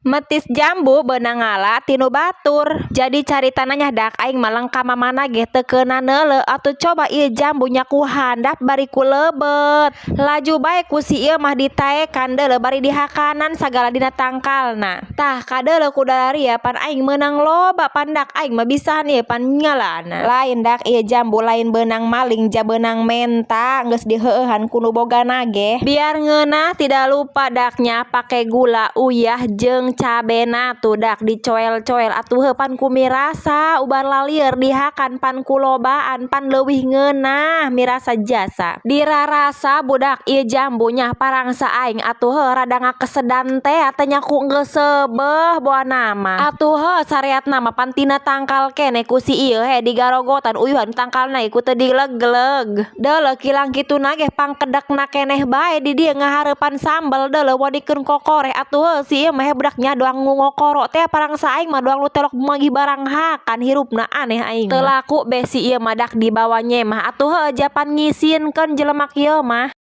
Metis jambu beunang ngala ti nu batur. Jadi caritana nya dak, aing mah lengkah mamana ge teu keuna neuleu atuh. Coba ieu jambu nya ku handap bari ku leubet. Laju bae ku si ieu mah ditaekan deuleu bari dihakanan sagala dina tangkalna. Tah, kadeuleu ku dalaria pan aing meunang loba, pandak aing mah bisaan ieu pan ngalana. Lain dak, ieu jambu lain beunang maling, ja beunang menta, geus diheueuhan ku nu bogana ge. Biar ngeunah, tidak lupa daknya pake gula, uyah jeung cabena tuh dak, dicoel-coel atuh heuh pan ku mirasa ubar lalieur dihakan pan ku lobaan, pan leuwih ngeunah mirasa jasa. Dirarasa budak ieu jambunya parangsa aing atuh heuh rada ngakesedan teh nya ku geus seubeuh boana mah. Atuh heuh, sareatna mah pan tina tangkal keneh ku si ieu he digarogotan uyuhan tangkalna ku teu dilegleg. Deuleu kilang kituna ge pangkedekna keneh bae di dieu ngahareupan sambel, deuleu wadikeun kokoreh atuh heuh. Si ieu mah budak nya doang ngokoro teh, parangsa aing mah doang nu telok manggih barang hakan, hirupna aneh aing. Teu laku be si ieu mah dak dibawa nyemah atuh heuh, japan ngisinkeun jelema kieu mah.